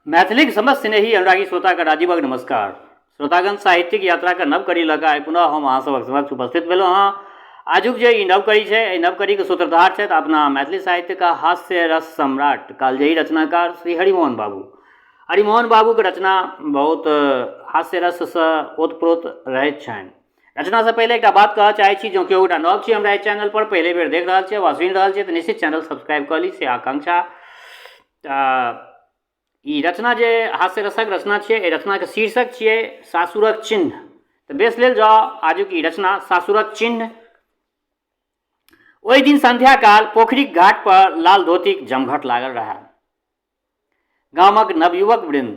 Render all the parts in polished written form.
मैथिलीक समस्त स्नेही अनुरागी श्रोताके राजीवक नमस्कार। श्रोतागण, साहित्यिक यात्राके नव कड़ी लऽ कऽ आइ पुनः हम अहाँ सभक समक्ष उपस्थित भेलहुँ हँ। आजुक जे ई नव कड़ी छै, एहि नव कड़ीके सूत्रधार छथि अपना मैथिली साहित्यके हास्य रस सम्राट कालजयी रचनाकार श्री हरिमोहन बाबू। हरिमोहन बाबूके रचना बहुत हास्य रससँ ओतप्रोत रहैत छनि। रचनासँ पहिले एकटा बात कहऽ चाहै छी, जँ केओ गोटा नव छी हमरा एहि चैनलपर, पहिले बेर देख रहल छी वा सुनि रहल छी, तऽ निश्चित चैनल सब्सक्राइब कऽ ली, से आकांक्षा। तऽ ई रचना जे हास्य रसक रचना छियै, एहि रचनाके शीर्षक छियै सासुरक चिन्ह। तऽ बेस लेल जाउ आजुक ई रचना सासुरक चिन्ह। ओहि दिन संध्या काल पोखरिक घाट पर लाल धोतीक जमघट लागल रहए। गामक नवयुवक वृंद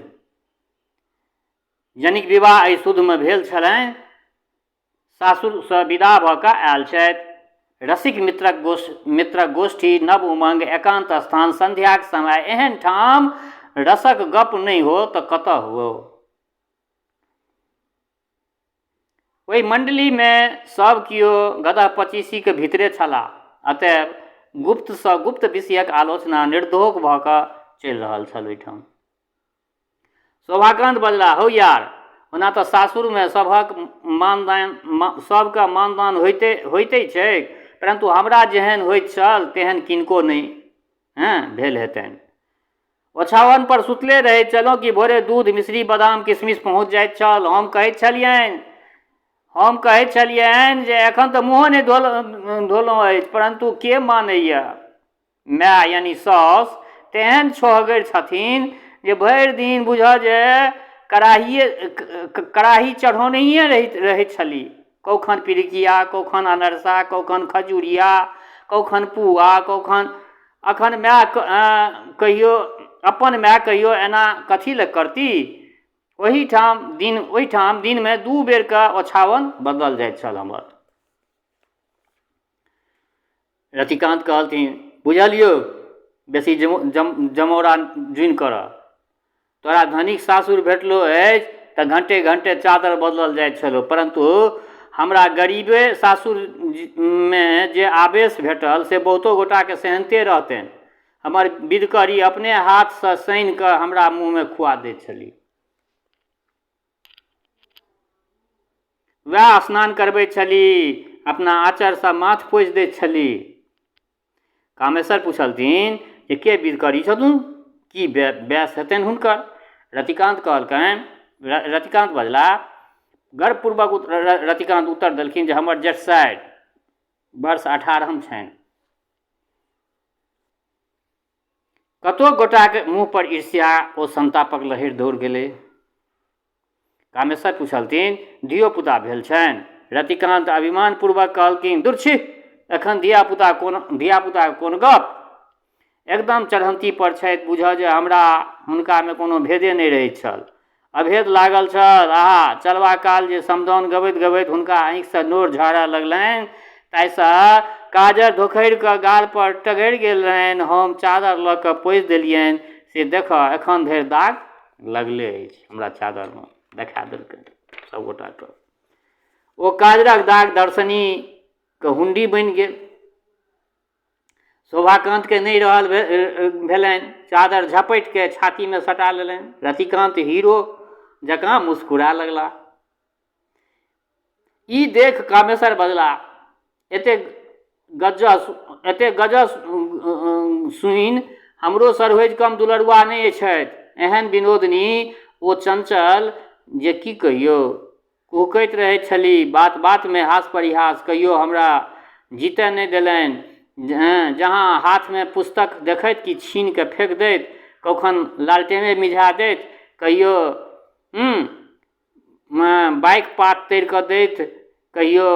जनिक विवाह एहि शुद्धमे भेल छलनि, सासुरसँ विदा भऽ कऽ आयल छथि। रसिक मित्रक गोष्ठी, नव उमंग, एकान्त स्थान, संध्याक समय, एहन ठाम रसक गप नहि हो तऽ कतऽ हुओ। ओहि मण्डलीमे सभ कियो गदह पचीसीक भीतरे छलाह, अतएव गुप्तसँ गुप्त विषयक आलोचना निर्धोख भऽ कऽ चलि रहल छल ओहिठाम। शोभाकान्त बजलाह, हौ यार, ओना तऽ सासुरमे सभक मानदान सभके मानदान होइते होइते छैक, परन्तु हमरा जेहन होइत छल तेहन किनको नहि भेल हेतनि। ओछाओन पर सुतले रहैत छलहुँ कि भोरे दूध, मिश्री, बादाम, किशमिश पहुँच जाइत छल। हम कहैत छलियनि जे एखन तऽ मुँहो नहि धोलहुँ अछि, परन्तु के मानैए? माय यानि साउस तेहन छोहगर छथिन जे भरि दिन बुझऽ जे कड़ाहिए कड़ाही चढ़ौनहिए रहैत छली। कौखन पिरिकिया, कौखन अनरसा, कौखन खजुरिया, कौखन पुआ, कौखन अखन माय कहियो अपन माय कहियो एना कथी लए करती? ओहिठाम दिनमे 2 बेरके ओछाओन बदलल जाइत छल हमर। रतिकान्त कहलथिन, बुझलियौ, बेसी जमौरा जुनि करऽ। तोरा धनिक सासुर भेटलो अछि तऽ घंटे घंटे चादर बदलल जाइत छलौ, परन्तु हमरा गरीबे सासुरमे जे आवेश भेटल से बहुतो गोटाके सेहन्ते रहतनि। हमर बिधकरी अपने हाथसँ सानि कऽ हमरा मुँहमे खुआ दैत छली। वएह स्नान करबैत छली, अपना आँचरसँ माथ पोछि दैत छली। कामेश्वर पुछलथिन जे के बिधकरी छथुन, की बयस हेतनि हुनकर? रतिकान्त कहलकनि, रतिकान्त बजलाह, गर्वपूर्वक रतिकान्त उत्तर देलखिन जे हमर जेठ सारि, वर्ष 18 छनि। कतोक गोटाके मुँह पर ईर्ष्या ओ संतापक लहरि दौड़ गेलै। कामेश्वर पुछलथिन, धियो-पुता भेल छनि? रतिकान्त अभिमानपूर्वक कहलथिन, दुर छी, एखन धिया-पुताक कोन गप? एकदम चढ़न्ती पर छथि, बूझह जे हमरा हुनकामे कोनो भेदे नहि रहैत छल। अभेद लागल छल। आहा, चलबा काल जे समदाउन गबैत-गबैत हुनका आँखिसँ नोर झहरऽ लगलनि ताहिसँ काजर धोखरि कऽ गाल पर टघरि गेल रहनि। हम चादर लऽ कऽ पोछि देलियनि, से देखह, एखन धरि दाग लगले अछि हमरा चादरमे। देखा देलकै सभ गोटाके। ओ काजरक दाग दर्शनीके हुण्डी बनि गेल। शोभाकान्तके नहि रहल भेलनि, चादर झपटिके छातीमे सटा लेलनि। रतिकान्त हीरो जकाँ मुस्कुरा लगलाह। ई देख कामेश्वर बजलाह, एतेक गजह सुनि हमरो सरहोजि कम दुलरुआ नहि छथि। एहन विनोदिनी ओ चंचल जे की कहियौ। कुहकैत रहैत छली, बात बातमे हास परिहास, कहियो हमरा जीतय नहि देलनि। जहाँ हाथमे पुस्तक देखैत कि छीनि कऽ फेक दैत, कौखन लालटेने मिझा दैत, कहियो बाइक पात तरि कऽ दैत, कहियो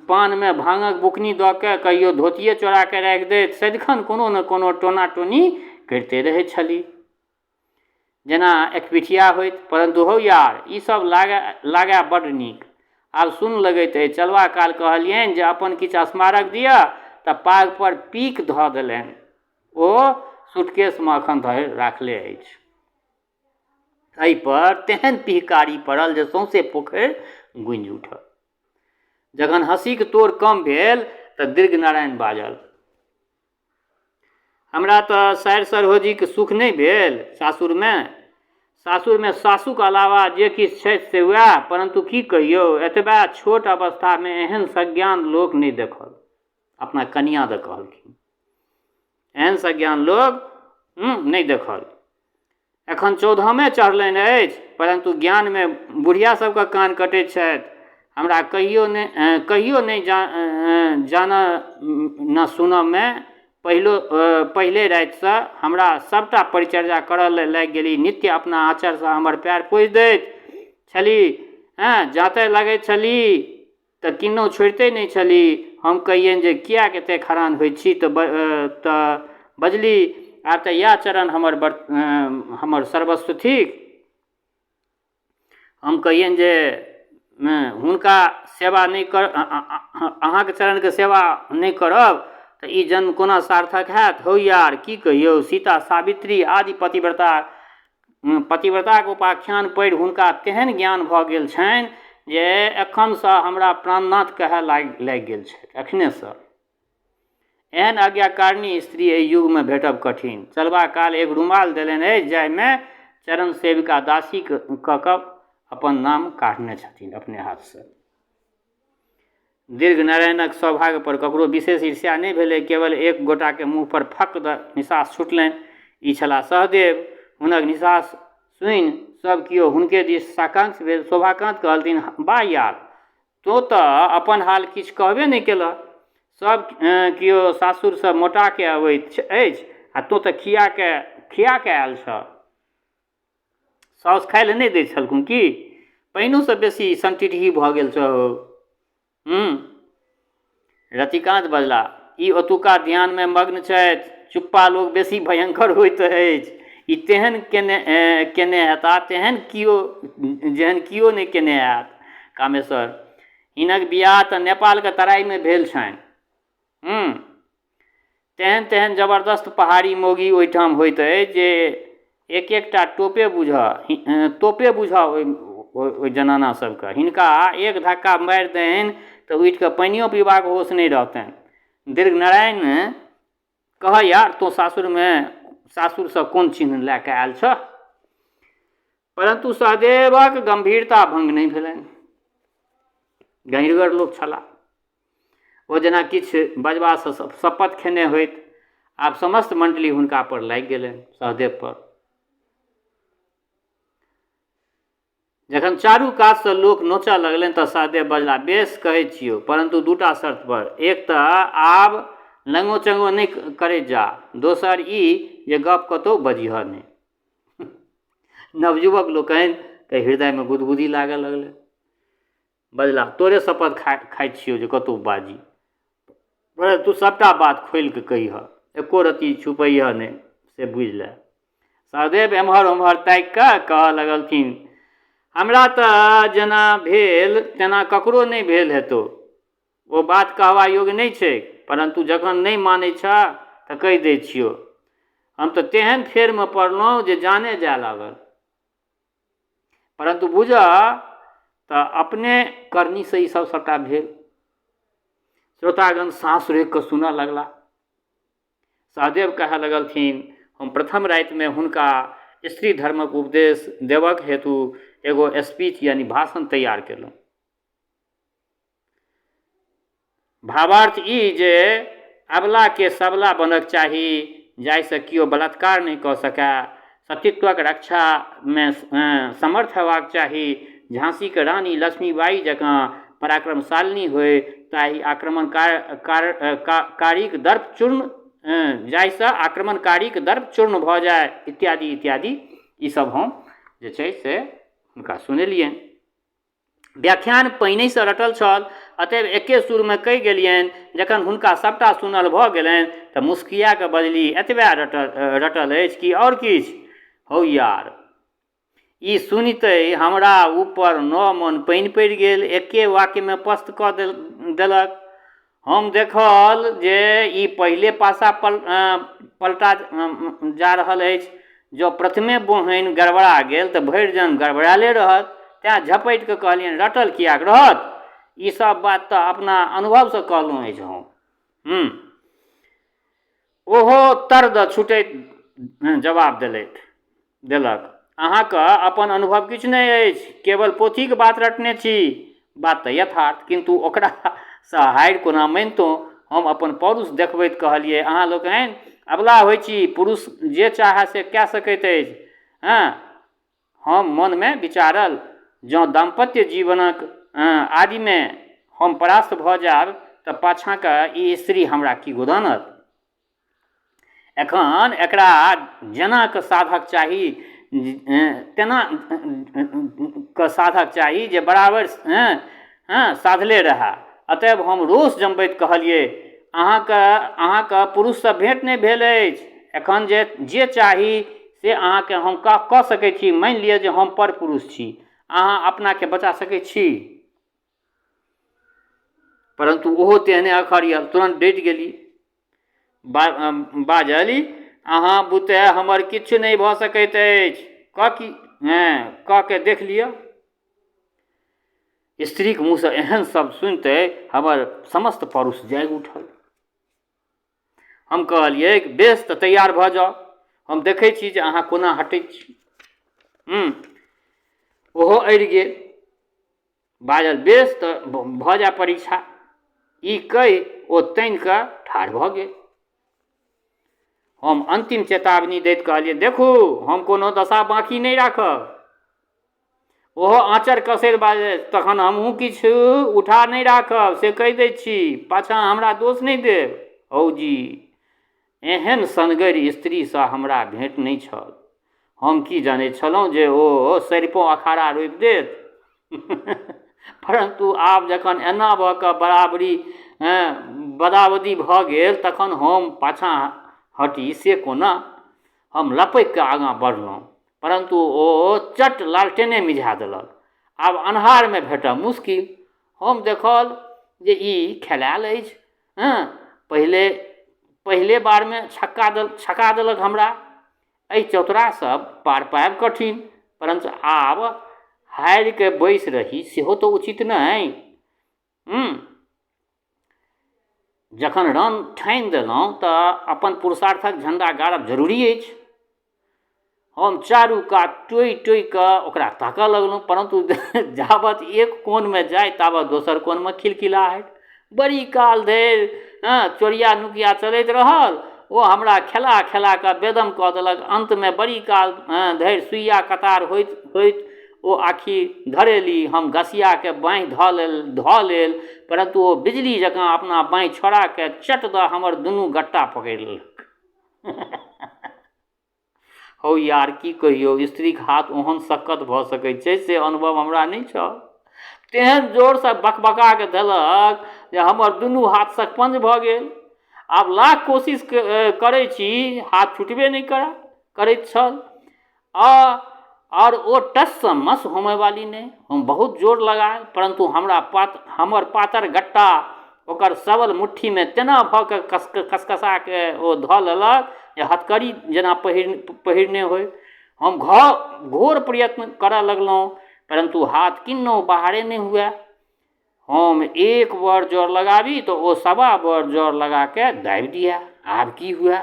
पानमे भाङक बुकनी दऽ कऽ, कहियो धोतिए चोरा कऽ राखि दैत। सदिखन कोनो ने कोनो टोना टोनी करिते रहैत छली, जेना एकपिठिया होइत। परन्तु हौ यार, ई सब लागए बड्ड नीक। आब सुन्न लगैत अछि। चलबा काल कहलियनि जे अपन किछु स्मारक दिअ तऽ पाग पर पीक धऽ देलनि। ओ सूटकेसमे एखन धरि राखले अछि। एहिपर तेहन पिहकारी पड़ल जे सौंसे पोखरि गूँजि उठल। जखन हँसीक तोड़ कम भेल तऽ दीर्घनारायण बाजल, हमरा तऽ सारि सरहोजिक सुख नहि भेल सासुरमे। सासुरमे सासुक अलावा जे किछु छथि से वएह, परन्तु की कहियौ, एतबा छोट अवस्थामे एहन सज्ञान लोक नहि देखल। अपना कनियाँ दऽ कहलखिन, एहन सज्ञान लोक नहि देखल। एखन चौदहमे चढ़लनि अछि, परन्तु ज्ञानमे बुढ़िया सबके कान कटैत छथि। हमरा कहियो नहि कहियो नहि जानऽ न सुनऽमे पहिलो पहिले रातिसँ हमरा सभटा परिचर्या करऽ लागि गेली। नित्य अपना आँचरसँ हमर पएर पोछि दैत छली, हँ, जाँतय लगैत छली तऽ किन्नहु छोड़िते नहि छली। हम कहियनि जे किएक एतेक हरान होइ छी तऽ तऽ बजली, आब तऽ इएह चरण हमर हमर सर्वस्व थिक। हम कहियनि जे हुनका सेवा नहि कर अहाँके चरणके सेवा नहि करब तऽ ई जन्म कोना सार्थक हैत। हौ यार, की कहियौ, सीता, सावित्री आदि पतिव्रता पतिव्रताके उपाख्यान पढ़ि हुनका तेहन ज्ञान भऽ गेल छनि जे एखनसँ हमरा प्राणनाथ कहय लागि लागि गेल छथि एखनेसँ। एहन आज्ञाकारिणी स्त्री एहि युगमे भेटब कठिन। चलबा काल एक रुमाल देलनि अछि जाहिमे चरण सेविका दासी कऽ कऽ अपन नाम काढ़ने छथिन अपने हाथसँ। दीर्घ नारायणक सौभाग्य पर ककरो विशेष ईर्ष्या नहि भेलै। केवल एक गोटाके मुँह पर फक दऽ निसास छुटलनि। ई छलाह सहदेव। हुनक निसास सुनि सभ केओ हुनके दिस साकांक्ष भेल। शोभाकान्त कहलथिन, वाह यार, तोँ तऽ अपन हाल किछु कहबे नहि केलह। सभ केओ सासुरसँ मोटाके अबैत अछि आ तोँ तऽ खियाके खियाके आयल छह। साउस खाइ लए नहि दै छलखुन की? पहिनहुसँ बेसी सनटिटही भऽ गेल छह हौ। हूँ। रतिकान्त बजलाह, ई ओतुका ध्यानमे मग्न छथि। चुप्पा लोक बेसी भयंकर होइत अछि। ई तेहन केने केने हेताह तेहन कियो जेहन कियो नहि केने हैत। कामेश्वर, हिनक बियाह तऽ नेपालके तराइमे भेल छनि। हूँ। तेहन तेहन जबरदस्त पहाड़ी मौगी ओहिठाम होइत अछि जे एक एकटा टोपे बूझऽ तोपे बूझऽ ओहि ओहि जनाना सबके। हिनका एक धक्का मारि दैनि तऽ उठिकऽ पानिओ पीबाक होश नहि रहतनि। दीर्घ नारायण कहऽ यार, तोँ सासुरमे सासुरसँ कोन चिन्ह लए कऽ आयल छह? परन्तु सहदेवक गम्भीरता भङ्ग नहि भेलनि। गहींरगर लोक छलाह। ओ जेना किछु बजबासँ शपथ खेने होथि। आब समस्त मण्डली हुनका पर लागि गेलनि, सहदेव पर। जखन चारू कातसँ लोक नोचऽ लगलनि तऽ सहदेव बजलाह, बेस कहै छियौ, परन्तु दूटा शर्त पर। एक तऽ आब लंगो चंगो नहि करैत जा, दोसर ई जे गप कतहु बजिहऽ नहि। नवयुवक लोकनिके हृदयमे गुदगुदी लागऽ लगलनि। बजलाह, तोरे शपथ खा खाइ छियौ जे कतहु बाजी, तू सभटा बात खोलि कऽ कहिहऽ, एको रत्ती छुपैहऽ नहि, से बुझि ले। सहदेव एम्हर ओम्हर ताकि कऽ कहऽ लगलथिन, हमरा तऽ जेना भेल तेना ककरो नहि भेल हेतौ। ओ बात कहबा योग्य नहि छैक, परन्तु जखन नहि मानै छह तऽ कहि दै छियौ। हम तऽ तेहन फेरमे पड़लहुँ जे जाने जाय लागल। परन्तु बूझह तऽ अपने करनीसँ ईसभ सभटा भेल। श्रोतागण साँस रोकि कऽ सुनऽ लगलाह। सहदेव कहय लगलथिन, हम प्रथम रातिमे हुनका स्त्री धर्मक उपदेश देबक हेतु एगो स्पीच यानि भाषण तैयार केलहुँ। भावार्थ ई जे अबलाके सबला बनक चाही, जाहिसँ केओ बलात्कार नहि कऽ सकए। सतीत्वक रक्षामे समर्थ हेबाक चाही। झाँसीक रानी लक्ष्मीबाई जकाँ पराक्रमशालिनी होय, ताहि आक्रमणकारीक दर्प चूर्ण जाहिसँ आक्रमणकारीक दर्प चूर्ण भऽ जाय, इत्यादि इत्यादि। ईसभ हम जे छै से हुनका सुनेलियनि। व्याख्यान पहिनहिसँ रटल छल, अतएव एके सुरमे कहि गेलियनि। जखन हुनका सभटा सुनल भऽ गेलनि तऽ मुस्किया कऽ बजली, एतबे रटल रटल अछि कि आओर किछु? हौ यार, ई सुनिते हमरा ऊपर 9 मन पानि पड़ि गेल। एके वाक्यमे पस्त कऽ देलक। हम देखल जे ई पहिले पासा पलटा जा रहल अछि। जँ प्रथमे बोहनि गड़बड़ा गेल तऽ भरि जन्म गड़बड़ायले रहत। तेँ झपटि कऽ कहलियनि, रटल किएक रहत? ई सभ बात तऽ अपना अनुभवसँ कहलहुँ अछि हम। ओहो तर दऽ छुटैत जवाब देलथि देलक अहाँके अपन अनुभव किछु नहि अछि, केवल पोथीक बात रटने छी। बात तऽ यथार्थ, किन्तु ओकरासँ हारि कोना मानितहुँ? हम अपन पौरुष देखबैत कहलियै, अहाँ लोकनि अबला होइ छी, पुरुष जे चाहय से कए सकैत अछि। हँ, हम मनमे विचारल, जँ दाम्पत्य जीवनक आदिमे हम परास्त भऽ जायब तऽ पाछाँक ई स्त्री हमरा की गोदानत? एखन एकरा जेना कऽ साधक चाही तेना कऽ साधक चाही जे बराबर हँ साधले रहए। अतएव हम रोष जमबैत कहलियै, अहाँके अहाँके पुरुषसँ भेँट नहि भेल अछि। एखन जे जे चाही से अहाँके हम कऽ सकै छी। मानि लिअ जे हम पर पुरुष छी। अहाँ अपनाके बचा सकै छी? परन्तु ओहो तेहने अखरियल, तुरन्त डटि गेली। बाजलि, अहाँ बुते हमर किछु नहि भऽ सकैत अछि। कऽ की हँ कऽ के देख लिअ। स्त्रीक मुँहसँ एहन शब्द सुनिते हमर समस्त पौरुष जागि उठल। हम कहलियैक, बेस तऽ तैयार भऽ जाउ। हम देखै छी जे अहाँ कोना हटैत छी। ओहो अड़ि गेल। बाजल, बेस तऽ भऽ जाय परीक्षा। ई कहि ओ तानि कऽ ठाढ़ भऽ गेल। हम अन्तिम चेतावनी दैत कहलियै, देखू, हम कोनो दशा बाँकी नहि राखब। ओहो आँचर कसैत बाजल, तखन हमहूँ किछु उठा नहि राखब से कहि दैत छी। पाछाँ हमरा दोष नहि देब। हौ जी, एहन सनगरि स्त्रीसँ हमरा भेँट नहि छल। हम की जनैत छलहुँ जे ओ सरिपों अखाड़ा रोपि देत। परन्तु आब जखन एना भऽ कऽ बराबरी बदाबदी भऽ गेल तखन हम पाछाँ हटी से कोना? हम लपकि कऽ आगाँ बढ़लहुँ, परन्तु ओ चट लालटेने मिझा देलक। आब अन्हारमे भेटब मुश्किल। हम देखल जे ई खेलायल अछि। हँ, पहिले पहिले बारमे छक्का देल छका देलक हमरा। एहि चौतरासँ पार पायब कठिन, परञ्च आब हारिके बैसि रही सेहो तऽ उचित नहि। जखन रण ठानि देलहुँ तऽ अपन पुरुषार्थक झण्डा गाड़ब जरूरी अछि। हम चारू कात टोहि टोहि कऽ ओकरा ताकऽ लगलहुँ, परन्तु जाबत एक कोनमे जाइ ताबत दोसर कोनमे खिलखिलाहटि। बड़ी काल धरि हँ चोरिया नुकिया चलैत रहल। ओ हमरा खेला खेला कऽ बेदम कऽ देलक। अन्तमे बड़ी काल धरि सुइया कतार होइत होइत ओ आखिर धरेली। हम गसियाके बाँहि धऽ लेल धऽ लेल, परन्तु ओ बिजली जकाँ अपना बाँहि छोड़ा कऽ चट दऽ हमर दुनू गट्टा पकड़ि लेलक। हौ यार, की कहियौ, स्त्रीक हाथ ओहन सक्कत भऽ सकैत छै से अनुभव हमरा नहि छल। तेहन जोरसँ बकबका कऽ देलक जे हमर दुनू हाथ सकपञ्ज भऽ गेल। आब लाख कोशिश करै छी, हाथ छुटबे नहि करए करैत छल। आ आओर ओ टससँ मस होमयवाली नहि। हम बहुत जोर लगायल, परन्तु हमरा पात हमर पातर गट्टा ओकर सबल मुट्ठीमे तेना भऽ कऽ कस कसकसा कऽ ओ धऽ लेलक जे हथकड़ी जेना पहिर पहिरने होइ। हम घ घोर प्रयत्न करऽ लगलहुँ, परन्तु हाथ किन्नहु बाहरे नहि हुए। हम एक बर जर लगाबी तऽ ओ सवा बर जर लगा कऽ दाबि दिए। आब की हुए?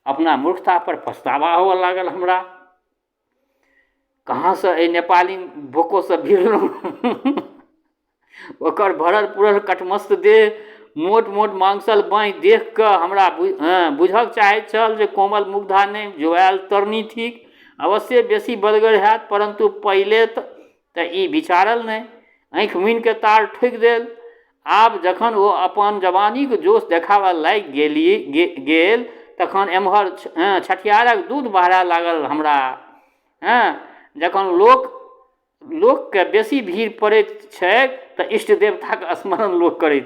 अपना मूर्खतापर पछतावा हुअ लागल हमरा। कहाँसँ एहि नेपाली बोकोसँ भिड़लहुँ। ओकर भरल पुरल कटमस्त देह, मोट मोट मांसल बाँहि देखि कऽ हमरा बुझक चाहैत छल जे कोमल मुग्धा नहि, जुआयल तरनी थिक। अवश्ये बेसी बलगर हैत, परन्तु पहिले तऽ ई विचारल नहि। आँखि मुनि कऽ तार ठोकि देल। आब जखन ओ अपन जवानीक जोश देखाबऽ लागि गेली गेल तखन एम्हर छठिहारक दूध बहराय लागल हमरा। हँ, जखन लोक लोककेँ बेसी भीड़ पड़ैत छैक तऽ इष्ट देवताक स्मरण लोक करैत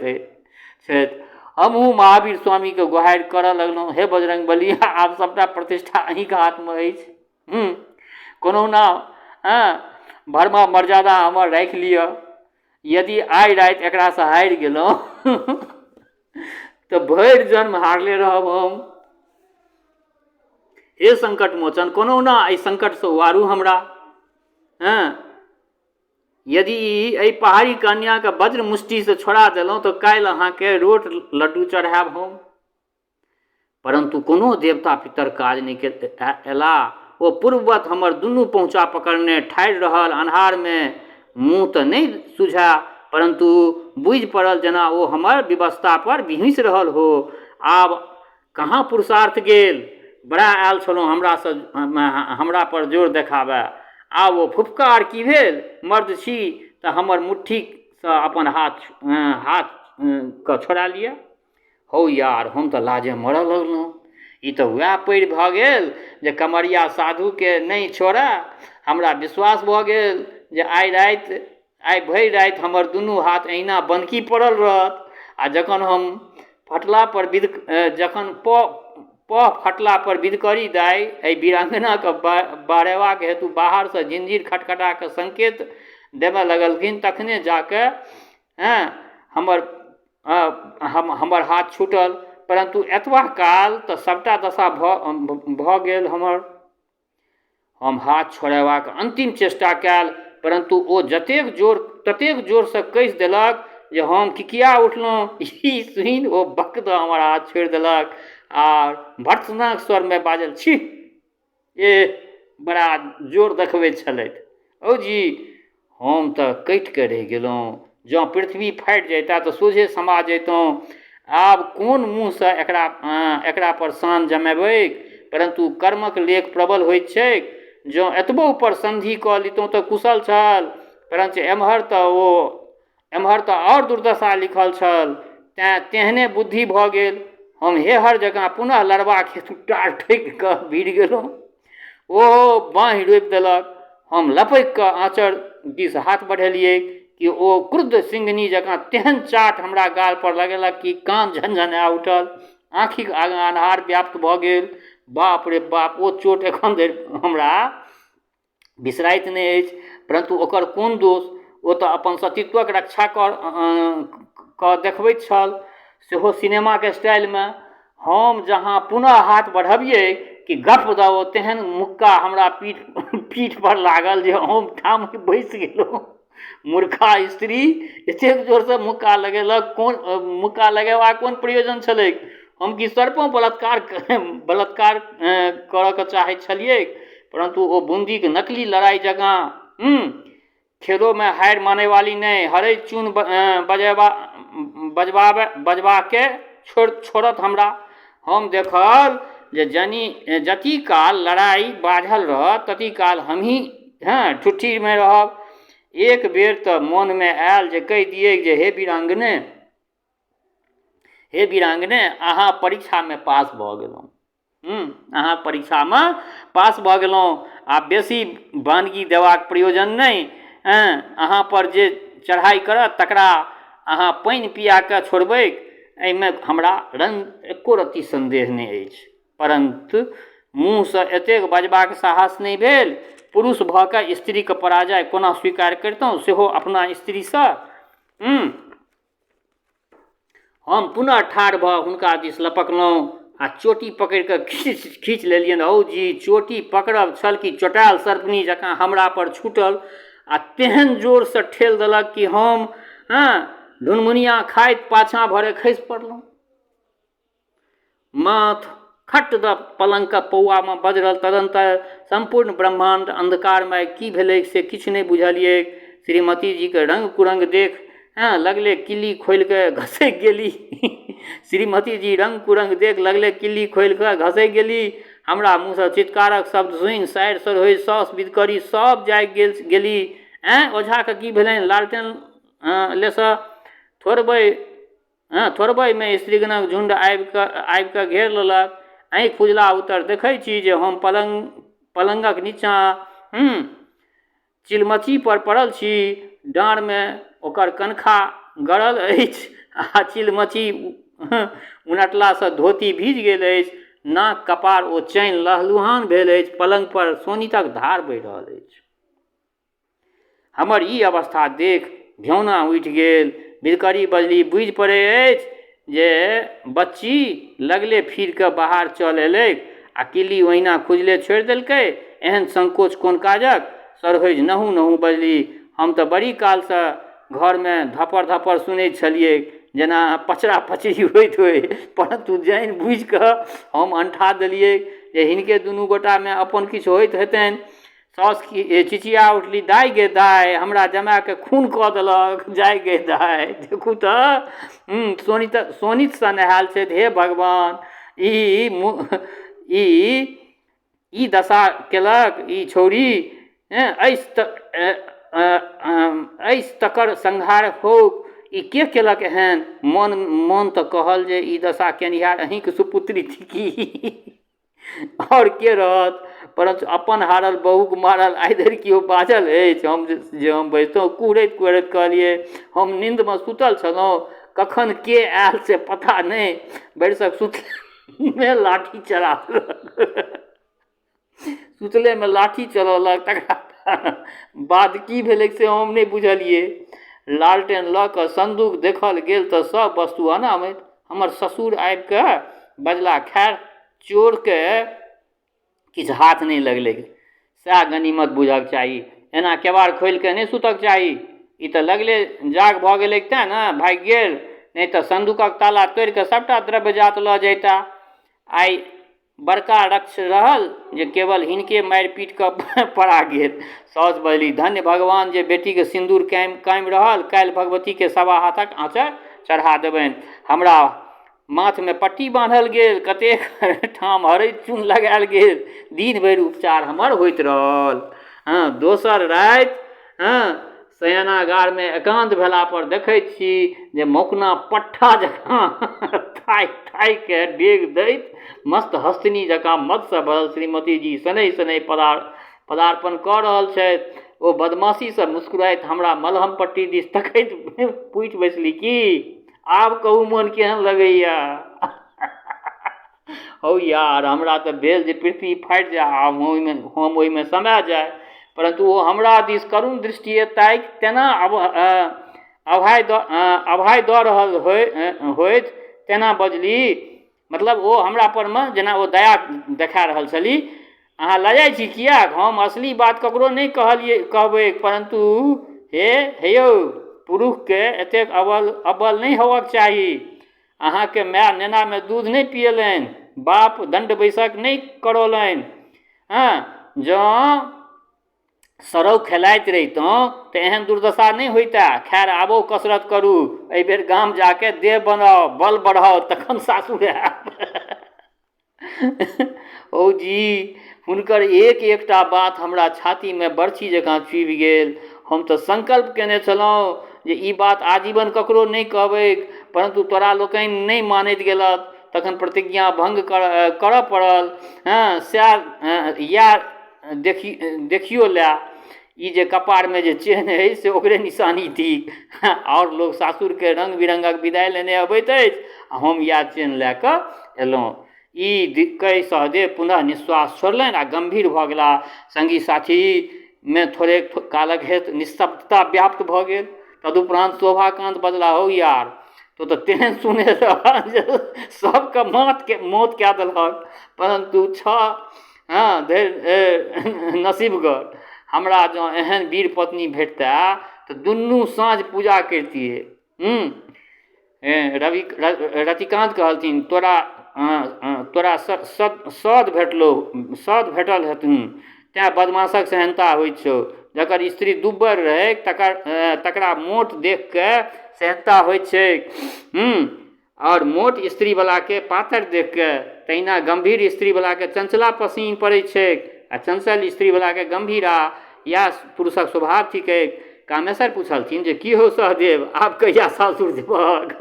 छथि। हमहूँ महावीर स्वामीके गोहारि करऽ लगलहुँ, हे बजरङ्गबली, आब सभटा प्रतिष्ठा अहीँके हाथमे अछि। कोनहुना हँ भरमा मर्यादा हमर राखि लिअ। यदि आइ राति एकरासँ हारि गेलहुँ तऽ भरि जन्म हारले रहब हम। हे सङ्कट मोचन, कोनहुना एहि सङ्कटसँ उबारू हमरा। हँ, यदि एहि पहाड़ी कन्याके वज्र मुष्टिसँ छोड़ा देलहुँ तऽ काल्हि अहाँके रोट लड्डू चढ़ायब हम। परन्तु कोनो देवता पितर काज नहि अयलाह। ओ पूर्ववत हमर दुनू पहुँचा पकड़ने ठाढ़ि रहल। अन्हारमे मुँह तऽ नहि सुझाय, परन्तु बुझि पड़ल जेना ओ हमर विवशतापर विहुँसि रहल हो। आब कहाँ पुरुषार्थ गेल? बड़ा आयल छलहुँ हमरासँ हमरापर जोर देखाबय। आब ओ फुफकार की भेल? मर्द छी तऽ हमर मुट्ठीसँ अपन हाथ हाथके छोड़ा लिअ। हौ यार, हम तऽ लाजे मरऽ लगलहुँ। ई तऽ वएह परि भऽ गेल जे कमरिया साधुके नहि छोड़ए। हमरा विश्वास भऽ गेल जे आइ राति आइ भरि राति हमर दुनू हाथ एहिना बन्हकी पड़ल रहत आ जखन हम फटलापर विध जखन पह फटलापर विधकरी दाइ एहि वीराङ्गनाके बहरेबाक हेतु बाहरसँ जिंजीर खटखटा कऽ संकेत देबऽ लगलखिन तखने जाकऽ हँ हमर हमर हाथ छूटल। परन्तु एतबा काल तऽ सभटा दशा भऽ गेल हमर। हम हाथ छोड़ेबाक अन्तिम चेष्टा कयल, परन्तु ओ जतेक जोर ततेक जोरसँ कसि देलक जे हम किकिया उठलहुँ। ई सुनि ओ बक दऽ हमर हाथ छोड़ि देलक आ भर्त्सनाक स्वरमे बाजल, छिः, एह, बड़ा जोर देखबैत छलथि। औ जी, हम तऽ कटि कऽ रहि गेलहुँ। जँ पृथ्वी फाटि जइतए तऽ सोझे समा जइतहुँ। आब कोन मुँहसँ एकरा एकरापर शान जमेबैक? परन्तु कर्मक लेख प्रबल होइत छैक। जँ एतबोपर सन्धि कऽ लितहुँ तऽ कुशल छल, परञ्च एम्हर तऽ ओ एम्हर तऽ आओर दुर्दशा लिखल छल। तेँ तेहने बुद्धि भऽ गेल। हम हेहर जकाँ पुनः लड़बाक हेतु टार ठोकि कऽ भिड़ गेलहुँ। ओहो बाँहि रोपि देलक। हम लपकि कऽ आँचर दिस हाथ बढ़ेलियै कि ओ क्रुद्ध सिंघनी जकाँ तेहन चाट हमरा गालपर लगेलक कि कान झनझना उठल। आँखिक आगाँ अन्हार व्याप्त भऽ गेल। बाप रे बाप, ओ चोट एखन धरि हमरा बिसराइत नहि अछि। परन्तु ओकर कोन दोष? ओ तऽ अपन सतीत्वक रक्षा कऽ देखबैत छल, सेहो सिनेमाके स्टाइलमे। हम जहाँ पुनः हाथ बढ़बियै कि गप दऽ ओ तेहन मुक्का हमरा पीठ पीठपर लागल जे हम ठामहि बैसि गेलहुँ। मूर्खा स्त्री एतेक जोरसँ मुक्का लगेलक, कोन मुक्का लगेबाक कोन प्रयोजन छलैक? हम कि सरिपहुँ बलात्कार बलात्कार करऽके चाहैत छलियैक? परन्तु ओ बून्दीक नकली लड़ाइ जकाँ खेलोमे हारि मानयवाली नहि, हरैत चून बजेबा बजबाबय बजबाके छोड़ि छोड़त हमरा। हम देखल जे जनी जती काल लड़ाइ बाझल रहत तती काल हमही हँ ठुट्ठीमे रहब। एक बेर तऽ मोनमे आयल जे कहि दियैक जे हे वीराङ्गने, हे वीराङ्गने, अहाँ परीक्षामे पास भऽ गेलहुँ। अहाँ परीक्षामे पास भऽ गेलहुँ, आब बेसी बानगी देबाक प्रयोजन नहि। हँ, अहाँपर जे चढ़ाइ करत तकरा अहाँ पानि पिया कऽ छोड़बैक, एहिमे हमरा रङ्ग एको रत्ती सन्देह नहि अछि। परन्तु मुँहसँ एतेक बजबाक साहस नहि भेल। पुरुष भऽ कऽ स्त्रीके पराजय कोना स्वीकार करितहुँ, सेहो अपना स्त्रीसँ? हम पुनः ठाढ़ भऽ हुनका दिस लपकलहुँ आ चोटी पकड़ि कऽ खींच खींच लेलियनि। हौ जी, चोटी पकड़ब छल कि चोटायल सर्पनी जकाँ हमरा पर छूटल आ तेहन जोरसँ ठेल देलक कि हम हँ ढुनमुनिया खाइत पाछाँ भरे खसि पड़लहुँ। माथ खट्ट दऽ पलङ्गके पौआमे बजरल। तदन्तर सम्पूर्ण ब्रह्माण्ड अन्धकारमय। की भेलैक से किछु नहि बुझलियैक। श्रीमतीजीके रङ्ग कुरङ्ग देख हँ लगले किल्ली खोलि कऽ घसकि गेली। श्रीमतीजी रङ्ग कुरङ्ग देख लगले किल्ली खोलि कऽ घसकि गेली। हमरा मुँहसँ चित्कारक शब्द सुनि सारि सरहोरि साउस बिधकरी सभ जागि गेल गेली। आँय ओझाके की भेलनि? लालटेन लेसऽ थोड़बै हँ, थोड़बहिमे स्त्रीगणक झुण्ड आबिकऽ आबिकऽ घेर लेलक। आँखि फुजला उत्तर देखै छी जे हम पलङ्ग पलङ्गक नीचाँ चिलमचीपर पड़ल छी। डाँड़मे ओकर कनखा गड़ल अछि आ चिलमची उनटलासँ धोती भीज गेल अछि। नाक, कपार ओ चैन लहलुहान भेल अछि। पलङ्गपर शोणितक धार बहि रहल अछि। हमर ई अवस्था देखि घिनौना उठि गेल। बिधकरी बजली, बूझि पड़ै अछि जे बच्ची लगले फिरि कऽ बाहर चल अयलैक आ किल्ली ओहिना खुजले छोड़ि देलकै। एहन संकोच कोन काजक? सरहोजि नहु-नहु बजली, हम तऽ बड़ी कालसँ घरमे धपड़-धपड़ सुनैत छलिऐक। जेना पचरा पचरी होइत होइ। परन्तु जानि बुझि कऽ हम अनठा देलियै जे हिनके दुनू गोटामे अपन किछु होइत हेतनि। साउस चिचिया उठली, दाइ गे दाइ, हमरा जमायके खून कऽ देलक, जाय गे दाइ, देखू तऽ शोणित शोणितसँ नहायल छथि, हे भगवान, ई ई ई दशा केलक ई छौड़ी। एहि एहि तकर संहार होउक, ई के केलक एहन? मन मन तऽ कहल जे ई दशा केनिहार अहीँके सुपुत्री थिकी, आओर के रहत? परञ्च अपन हारल बहुक मारल आइ धरि केओ बाजल अछि? हम जे हम बजितहुँ। कुहरैत कुहरैत कहलियै, हम नीन्दमे सुतल छलहुँ, कखन के आयल से पता नहि, भरिसक सुतलेमे लाठी चला देलक। सुतलेमे लाठी चलौलक, तकरा बाद की भेलै से हम नहि बुझलियै। लालटेन लऽ कऽ सन्दूक देखल गेल तऽ सभ वस्तु अनामैत। हमर ससुर आबि कऽ बजला, खैर, चोरके किछु हाथ नहि लगलै, सएह गनीमत बुझक चाही। एना केबाड़ खोलि कऽ नहि सुतक चाही। ई तऽ लगले जाग भऽ गेलैक तेँ ने भागि गेल, नहि तऽ सन्दूकक ताला तोड़ि कऽ सभटा द्रव्यजात लऽ जयता। आइ बड़का रक्ष रहल जे केवल हिनके मारि पीट कऽ पड़ा गेल। साउस बजली, धन्य भगवान जे बेटीके सिन्दूर कायम कायम रहल। काल्हि भगवतीके सवा हाथक आँचर चढ़ा देबनि। हमरा माथमे पट्टी बान्हल गेल, कतेक ठाम हरदि चून लगायल गेल, दिन भरि उपचार हमर होइत रहल। हँ, दोसर राति हँ शयनागारमे एकान्त भेलापर देखैत छी जे मौकना पट्ठा जकाँ थाहि थाहिके डेग दैत मस्त हस्तिनी जकाँ मदसँ भरल श्रीमतीजी शनैः शनैः पदार्पण कऽ रहल छथि। ओ बदमाशीसँ मुस्कुराइत हमरा मलहम पट्टी दिस तकैत पूछि बैसली, की आब कहू, मोन केहन लगैए? हौ यार, हमरा तऽ भेल जे पृथ्वी फाटि जाय आ हम ओहिमे समा जाय। परन्तु ओ हमरा दिस करुण दृष्टिए ताकि तेना अभय दऽ रहल होथि तेना बजली, मतलब ओ हमरा परमे जेना ओ दया देखा रहल छली, अहाँ लजाइ छी किएक? हम असली बात ककरो नहि कहलियै कहबै, परन्तु हे हे यौ, पुरुषके एतेक अबल अब्बल नहि होबक चाही। अहाँके माय नेनामे दूध नहि पियेलनि, बाप दण्ड बैसक नहि करौलनि? हँ, जँ सरौ खेलाइत रहितहुँ तऽ एहन दुर्दशा नहि होइतए। खैर, आबो कसरत करू। एहि बेर गाम जाके देह बनाउ, बल बढ़ाउ, तखन सासुर आयब। ओ जी, हुनकर एक एकटा बात हमरा छातीमे बरछी जकाँ चुभि गेल। हम तऽ संकल्प कयने छलहुँ जे ई बात आजीवन ककरो नहि कहबैक, परन्तु तोरा लोकनि नहि मानैत गेलह, तखन प्रतिज्ञा भङ्ग करऽ पड़ल। हँ, सएह इएह देखी देखियो लए, ई जे कपारमे जे चेन्ह अछि से ओकरे निशानी थिक। आओर लोक सासुरके रङ्ग बिरङ्गक विदाइ लेने अबैत अछि आ हम इएह चेन्ह लए कऽ एलहुँ। ई कहि सहदेव पुनः निश्वास छोड़लनि आ गम्भीर भऽ गेलाह। सङ्गी साथीमे थोड़ेक कालक हेतु निस्तब्धता व्याप्त भऽ गेल। तदुपरान्त शोभाकान्त बजलाह, हौ यार, तो तऽ तेहन सुनेलह जे सबके मौतके मौत कए देलहक, परन्तु छह हँ धरि नसीबगर। हमरा जँ एहन वीर पत्नी भेटतै तऽ दुनू साँझ पूजा करितियै। रवि रतिकान्त कहलथिन, तोरा तोरा सद भेटलौ, सद भेटल हेथुन तेँ बदमाशक सेहन्ता होइत छौ। जकर स्त्री दुब्बर रहैक तकर तकरा मोट देखिकऽ सेहन्ता होइत छैक आओर मोट स्त्रीवलाके पातर देखिकऽ। तहिना गम्भीर स्त्रीवलाके चञ्चला पसिन पड़ैत छैक आ चञ्चल स्त्रीवलाके गम्भीरा। इएह पुरुषक स्वभाव थिकैक। कामेश्वर पुछलथिन जे की हौ सहदेव, आब कहिया सासुर जेबहक?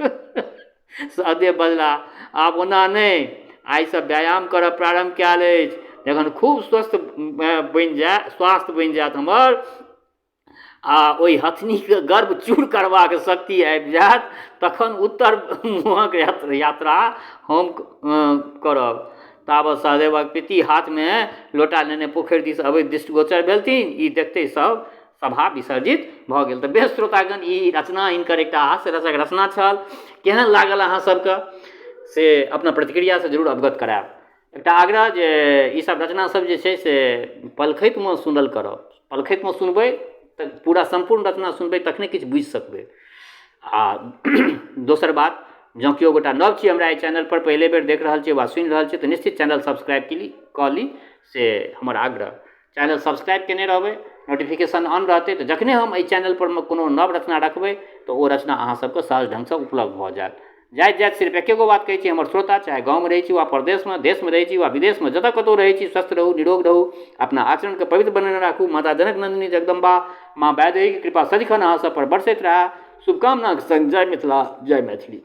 सहदेव बजलाह, आब ओना नहि, आइसँ व्यायाम करब प्रारम्भ कयल अछि। जखन खूब स्वस्थ बनि जाय, स्वास्थ्य बनि जायत हमर आ ओहि हथनीके गर्व चूर करबाक शक्ति आबि जायत, तखन उत्तर मुँहक यात्रा हम करब। ताबत सहदेवक पित्ती हाथमे लोटा लेने पोखरि दिस अबैत दृष्टिगोचर भेलथिन। ई देखते सब सभा विसर्जित भऽ गेल। तऽ बेस श्रोतागण, ई रचना हिनकर एकटा हास्य रसक रचना छल। केहन लागल अहाँ सबके से अपना प्रतिक्रियासँ जरूर अवगत करायब। एकटा आग्रह जे ई सब रचना सब जे छै से पलखतिमे सुनल करब। पलखतिमे सुनबै तऽ पूरा सम्पूर्ण रचना सुनबै तखने किछु बुझि सकबै। आ दोसर बात, जँ केओ गोटा नव छी हमरा एहि चैनलपर, पहिले बेर देख रहल छी वा सुनि रहल छी, तऽ निश्चित चैनल सब्सक्राइब कऽ ली, से हमर आग्रह। चैनल सब्सक्राइब केने रहबै, नोटिफिकेशन ऑन रहतै, तऽ जखने हम एहि चैनलपर मे कोनो नव रचना रखबै तऽ ओ रचना अहाँ सबके सहज ढङ्गसँ उपलब्ध भऽ जायत। जाइत जाइत सिर्फ एके गो बात कहै छी, हमर श्रोता चाहे गाँवमे रहै छी वा परदेशमे, देशमे रहै छी वा विदेशमे, जतऽ कतहु रहै छी, स्वस्थ रहू, निरोग रहू, अपना आचरणके पवित्र बनेने राखू। माता जनक नन्दिनी जगदम्बा माँ वैदेहीके कृपा सदिखन अहाँ सबपर बरसैत रहए, शुभकामनाके सङ्ग जय मिथिला, जय मैथिली।